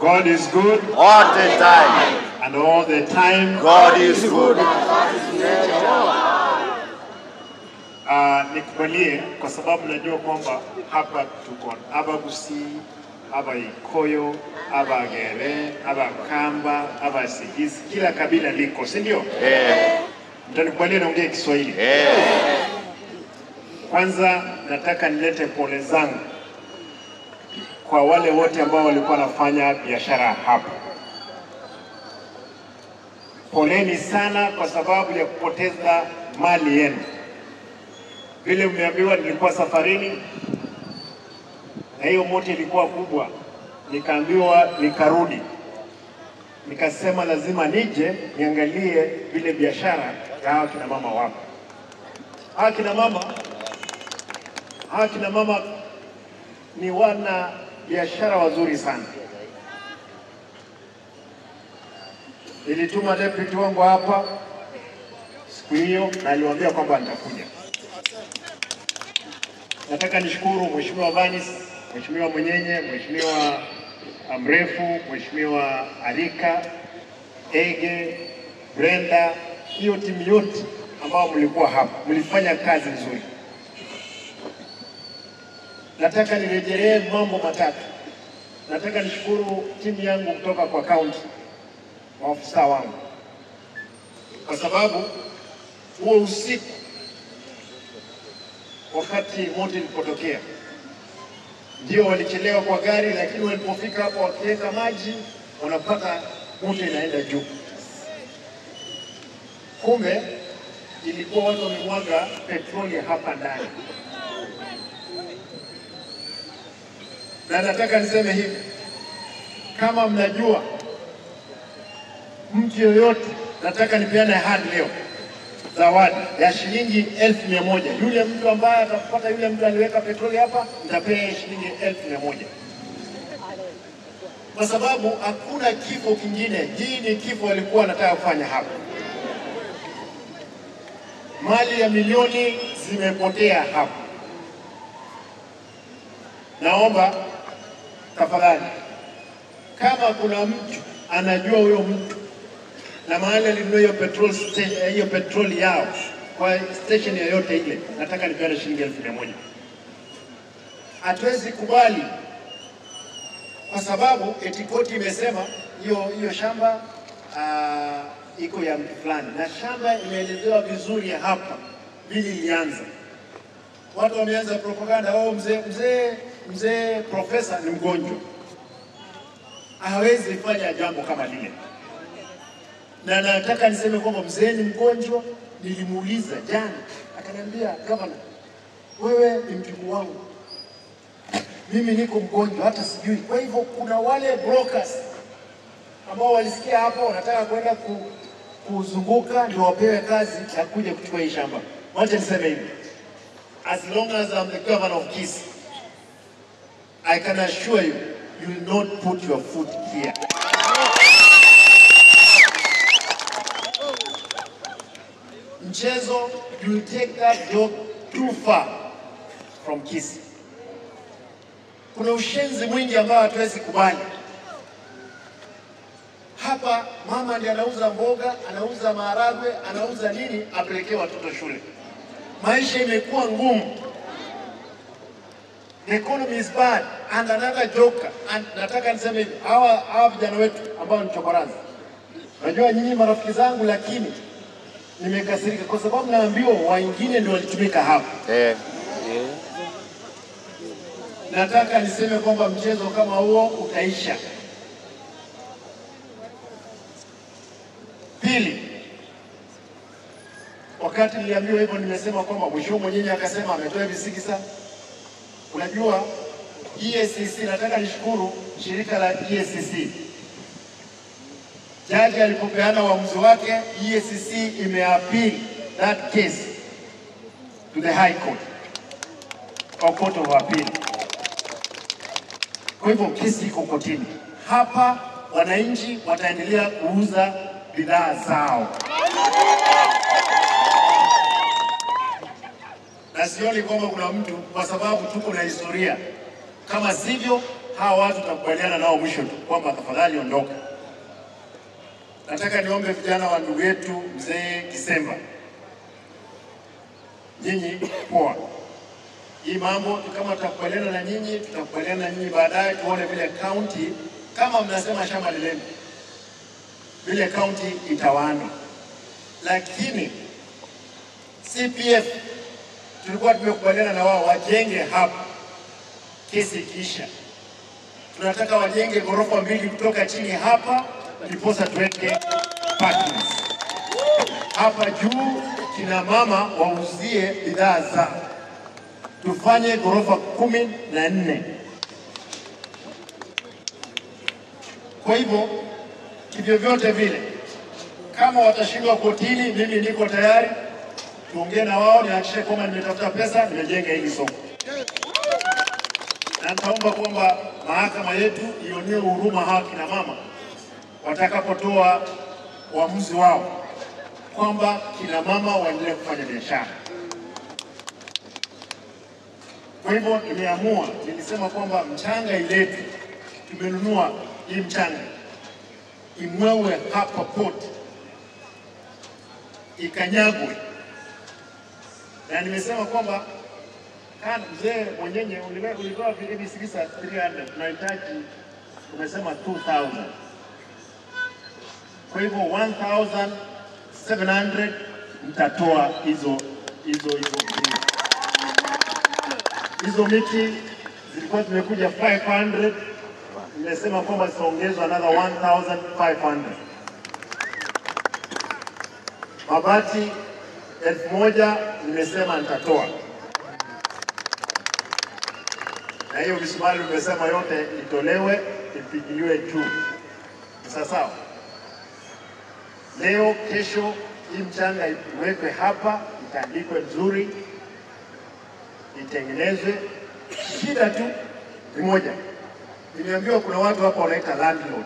God is good all the time, and all the time God is good. Nikubalie kwa sababu najua kwamba hapa tuko Abagusi, Abaikoyo, Abagere, Abakamba, Abasigisi, kila kabila liko, si ndio? Mtanikubalia naongea Kiswahili. Kwanza nataka nilete pole zangu kwa wale wote ambao walikuwa wanafanya biashara hapa. Poleni sana kwa sababu ya kupoteza mali yenu. Vile mmeambiwa, nilikuwa safarini na hiyo moto ilikuwa kubwa, nikaambiwa nikarudi, nikasema lazima nije niangalie vile biashara ya hawa kina mama wapo. Hawa kina mama ni wana biashara wazuri sana. Nilituma deputy wangu hapa siku hiyo na aliwaambia kwamba nitakuja. Nataka nishukuru Mheshimiwa Vanis, Mheshimiwa Mwenyenye, Mheshimiwa Mrefu, Mheshimiwa Arika, Ege, Brenda, hiyo timu yote ambao mlikuwa hapa, mlifanya kazi nzuri. Nataka nirejelee mambo matatu. Nataka nishukuru timu yangu kutoka kwa county, maafisa wangu, kwa sababu huo usiku wakati moto ilipotokea ndio walichelewa kwa gari, lakini walipofika hapo wakiweka maji wanapata moto inaenda juu. Kumbe ilikuwa watu wamemwaga petroli hapa ndani. Na nataka niseme hivi, kama mnajua mtu yoyote, nataka nipeane ahadi leo, zawadi ya shilingi 1,100. Yule mtu ambaye atapata yule mtu aliweka petroli hapa, nitapea shilingi 1,100. Kwa sababu hakuna kifo kingine. Hii ni kifo walikuwa wanataka kufanya hapa. Mali ya milioni zimepotea hapa. Naomba tafadhali, kama kuna mtu anajua huyo mtu na mahali alinunua hiyo petrol station, hiyo petroli yao kwa station yoyote ile, nataka nipeane shilingi 1,100. Hatuwezi kubali kwa sababu eti koti imesema hiyo shamba iko ya mtu fulani, na shamba imeelezewa vizuri hapa vile ilianza. Watu wameanza propaganda, oh, mzee profesa ni mgonjwa, hawezi fanya jambo kama lile. Na nataka niseme kwamba mzee ni mgonjwa. Nilimuuliza jana, akaniambia, gavana, wewe ni mjukuu wangu, mimi niko mgonjwa hata sijui. Kwa hivyo kuna wale brokers ambao walisikia hapa wanataka kwenda kuzunguka ndio wapewe kazi ya kuja kuchukua hii shamba. Wacha niseme hivi, as long as I'm the governor of Kisii, I can assure you, you will not put your foot here. Mchezo, you will take that joke too far from Kisii. Kuna ushenzi mwingi ambao hatuwezi kubali. Hapa mama ndiye anauza mboga, anauza maharagwe, anauza nini, apelekee watoto shule. Maisha imekuwa ngumu. The economy is bad and another joker. And nataka niseme hivi, hawa vijana wetu ambao ni chokorazi. Najua nyinyi marafiki zangu, lakini nimekasirika kwa sababu naambiwa wengine ndio walitumika hapa. Nataka niseme kwamba mchezo kama huo utaisha. Pili, wakati niliambiwa hivyo nimesema kwamba mwisho mwenyewe akasema ametoa visikisa. Unajua EACC, nataka nishukuru shirika la EACC. Jaji alipopeana uamuzi wake, EACC imeappeal that case to the High Court or Court of Appeal. Kwa hivyo kesi iko kotini. Hapa wananchi wataendelea kuuza bidhaa zao. Na sioni kwamba kuna mtu, kwa sababu tuko na historia. Kama sivyo, hawa watu tutakubaliana nao mwisho tu kwamba tafadhali ondoka. Nataka niombe vijana wa ndugu yetu mzee Kisemba, nyinyi poa. Hii mambo kama tutakubaliana na nyinyi, tutakubaliana na nyinyi baadaye, tuone vile county, kama mnasema shamba lileni, vile county itawana. Lakini CPF tulikuwa tumekubaliana na wao wajenge hapa, kesi ikiisha. Tunataka wajenge ghorofa 2 kutoka chini hapa, ndiposa tuweke parkings hapa juu, kina mama wauzie bidhaa zao. Tufanye ghorofa 14. Kwa hivyo kivyovyote vile, kama watashindwa kotini, mimi niko tayari tuongee na wao, nihakikishe kwamba nimetafuta pesa, nimejenga hili soko. Na nitaomba kwamba mahakama yetu ionee huruma hawa kina mama watakapotoa uamuzi wao kwamba kina mama waendelee kufanya biashara. Kwa hivyo nimeamua, nilisema kwamba mchanga iletwe, tumenunua hii mchanga imwewe hapa port, ikanyagwe. Na nimesema kwamba kana mzee mwenyenye ulitoa hivi 300, tunahitaji umesema 2000. Kwa hivyo 1700 mtatoa hizo. Hizo miti zilikuwa zimekuja 500, nimesema kwamba zitaongezwa another 1500. Mabati 1000 nimesema nitatoa. Na hiyo misumari nimesema yote itolewe, ipigiliwe juu. Sasa leo kesho hii mchanga iwekwe hapa, itandikwe vizuri, itengenezwe. Shida tu ni moja. Nimeambiwa kuna watu hapa wanaita landlord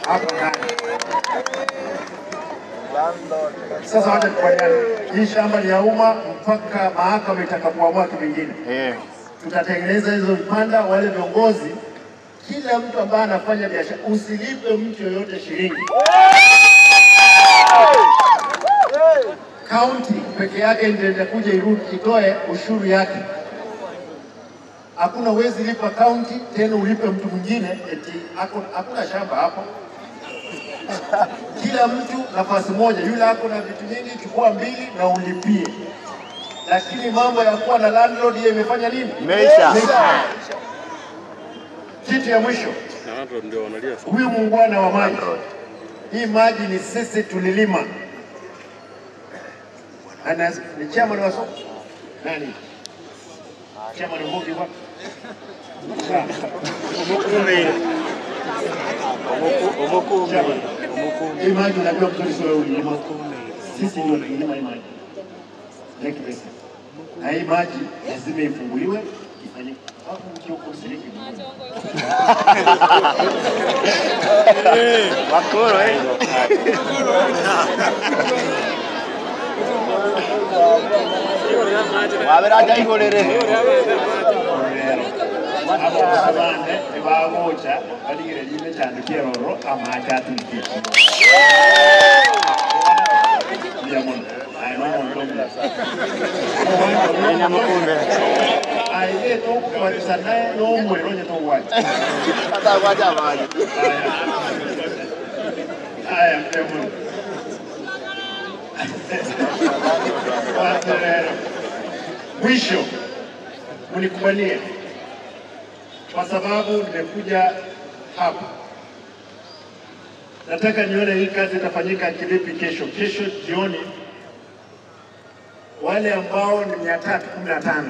hapa ndani. Sasa wacha tukubaliane, hii shamba ni ya umma mpaka mahakama itakapoamua kitu kingine. Tutatengeneza hizo vipanda, wale viongozi, kila mtu ambaye anafanya biashara, usilipe mtu yoyote shilingi. County peke yake ndio itakuja irudi itoe ushuru yake. Hakuna uwezi lipa county tena ulipe mtu mwingine eti hakuna shamba hapo. Kila mtu nafasi moja, yule ako na vitu nyingi chukua 2 na ulipie. Lakini mambo ya kuwa na landlord yeye imefanya nini? Imeisha. Kitu ya mwisho, huyu muungwana wa maji, hii maji ni sisi tulilima. Ana ni chairman wa soko. Nani? Chairman Mbugi wapi? Hii maji unajua mzuri sio wewe ulilima. Sisi ndio tulilima hii maji. Lake Basin. Na hii maji lazima ifunguliwe ifanyike. Hapo mkioko siriki. Wakoro eh. Wabera igorere. Abo abande bagocha baligire lime chandukie roro amacha atukie. Ndiamono. Ai no mondo. Nenya mukumbe. Ai to kwa sana no mwero nyeto wacha. Ata wacha maji. Aya ndiamono. Mwisho, mnikubalie kwa sababu nimekuja hapa. Nataka nione hii kazi itafanyika kivipi kesho. Kesho jioni wale ambao ni 315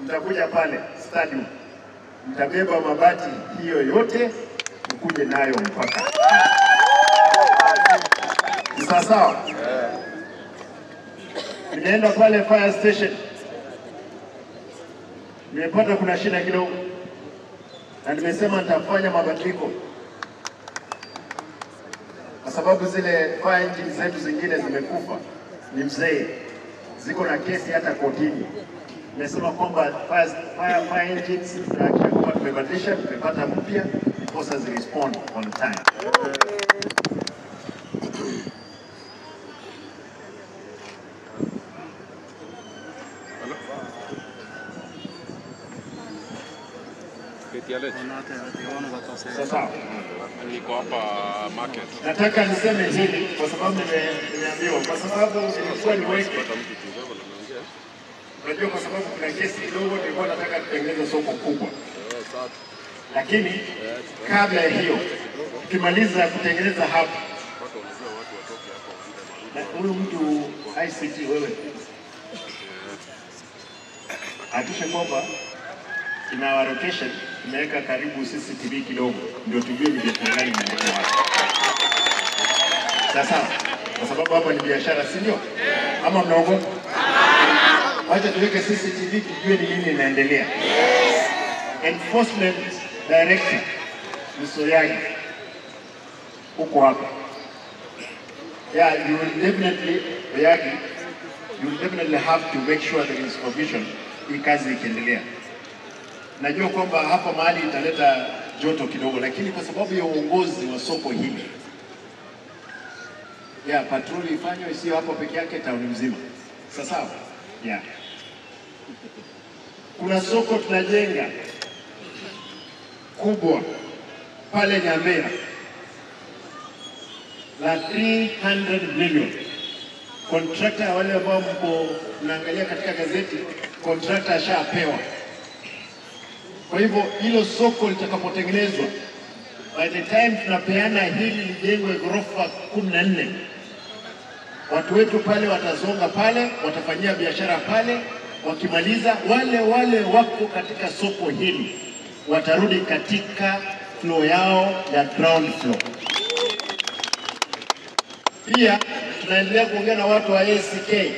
mtakuja pale stadium, mtabeba mabati hiyo yote, tukuje nayo mpaka. Sawa sawa. Nimeenda pale fire station, nimepata kuna shida kidogo, na nimesema nitafanya mabadiliko kwa sababu zile fire engine zetu zingine zimekufa, ni mzee, ziko na kesi hata kotini. Nimesema kwamba fire engines tutahakikisha tumebadilisha, tumepata mpya, ndiposa zi respond on time. Sasa niko hapa market. Nataka niseme hili kwa sababu nimeambiwa, kwa sababu nilikuwa niweke. Unajua, kwa sababu kuna kesi kidogo, nilikuwa nataka kutengeneza soko kubwa. Lakini kabla ya hiyo tukimaliza kutengeneza hapa, na huyu mtu ICT wewe hakikisha kwamba ina our location imeweka karibu CCTV kidogo, ndio tujue ni biashara gani inaendelea hapa. Sasa kwa sababu hapa ni biashara, si ndio? Ama mnaogopa? Wacha tuweke CCTV tujue ni nini inaendelea. Enforcement Director Msoyagi uko hapa. Yeah, you will definitely, Oyagi, you will definitely have to make sure there is provision hii kazi ikiendelea. Najua kwamba hapa mahali italeta joto kidogo, lakini kwa sababu ya uongozi wa soko hili, ya patroli ifanywe, isiyo hapo peke yake, tauni mzima. Sasa yeah. Kuna soko tunajenga kubwa pale Nyamira la 300 million. Contractor, wale ambao mko mnaangalia katika gazeti, contractor ashapewa. Kwa hivyo hilo soko litakapotengenezwa, by the time tunapeana hili lijengwe ghorofa 14, watu wetu pale watazonga pale, watafanyia biashara pale. Wakimaliza wale wale wako katika soko hili watarudi katika floor yao ya ground floor. Pia tunaendelea kuongea na watu wa ACK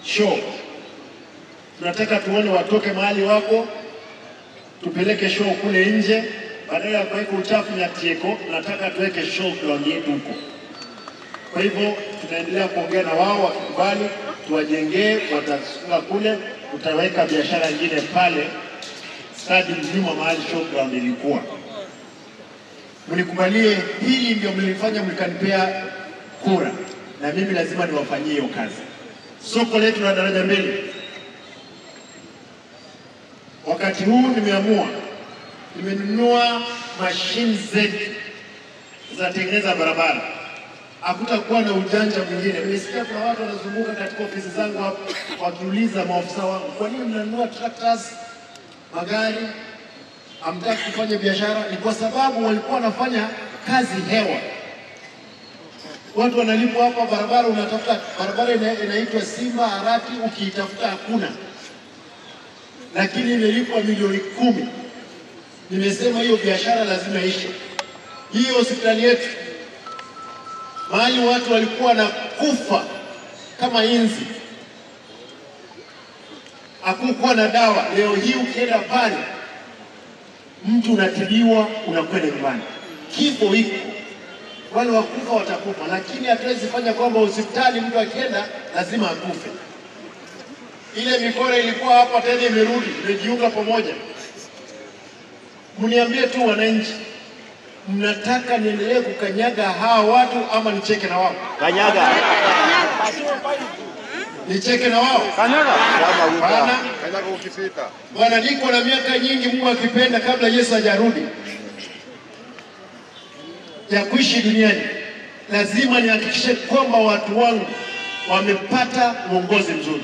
show. Tunataka tuone watoke mahali wako, tupeleke show kule nje, badala ya kuweka uchafu Nyatieko, tunataka tuweke show ground yetu huko. Kwa hivyo tunaendelea kuongea na wao, wakikubali tuwajengee, watasukuma kule, tutaweka biashara nyingine pale stadium nyuma mahali show ground ilikuwa. Mlikubalie hili, ndio mlifanya mlikanipea kura, na mimi lazima niwafanyie hiyo kazi. Soko letu la daraja 2, wakati huu nimeamua, nimenunua mashine zetu za tengeneza barabara. Hakutakuwa na ujanja mwingine. Nimesikia kuna watu wanazunguka katika ofisi zangu hapo wakiuliza maofisa wangu, kwa nini mnanunua tractors, magari, hamtaki kufanya biashara? Ni kwa sababu walikuwa wanafanya kazi hewa. Watu wanalipwa hapa barabara, unatafuta barabara inaitwa Simba Harati, ukiitafuta hakuna, lakini imelipwa milioni 10. Nimesema hiyo biashara lazima ishe. Hiyo hospitali yetu mahali watu walikuwa na kufa kama inzi, hakukuwa na dawa. Leo hii ukienda pale mtu unatibiwa, unakwenda nyumbani. Kifo iko, wale wakufa watakufa, lakini hatuwezi fanya kwamba hospitali mtu akienda lazima akufe. Ile mikora ilikuwa hapa tena imerudi, imejiunga pamoja. Mniambie tu wananchi, mnataka niendelee kukanyaga hawa watu ama nicheke na wao? Kanyaga. Nicheke na wao? Kanyaga. Bana, Kanyaga ukipita. Bwana, niko na miaka nyingi, Mungu akipenda, kabla Yesu hajarudi, ya kuishi duniani. Lazima nihakikishe kwamba watu wangu wamepata uongozi mzuri.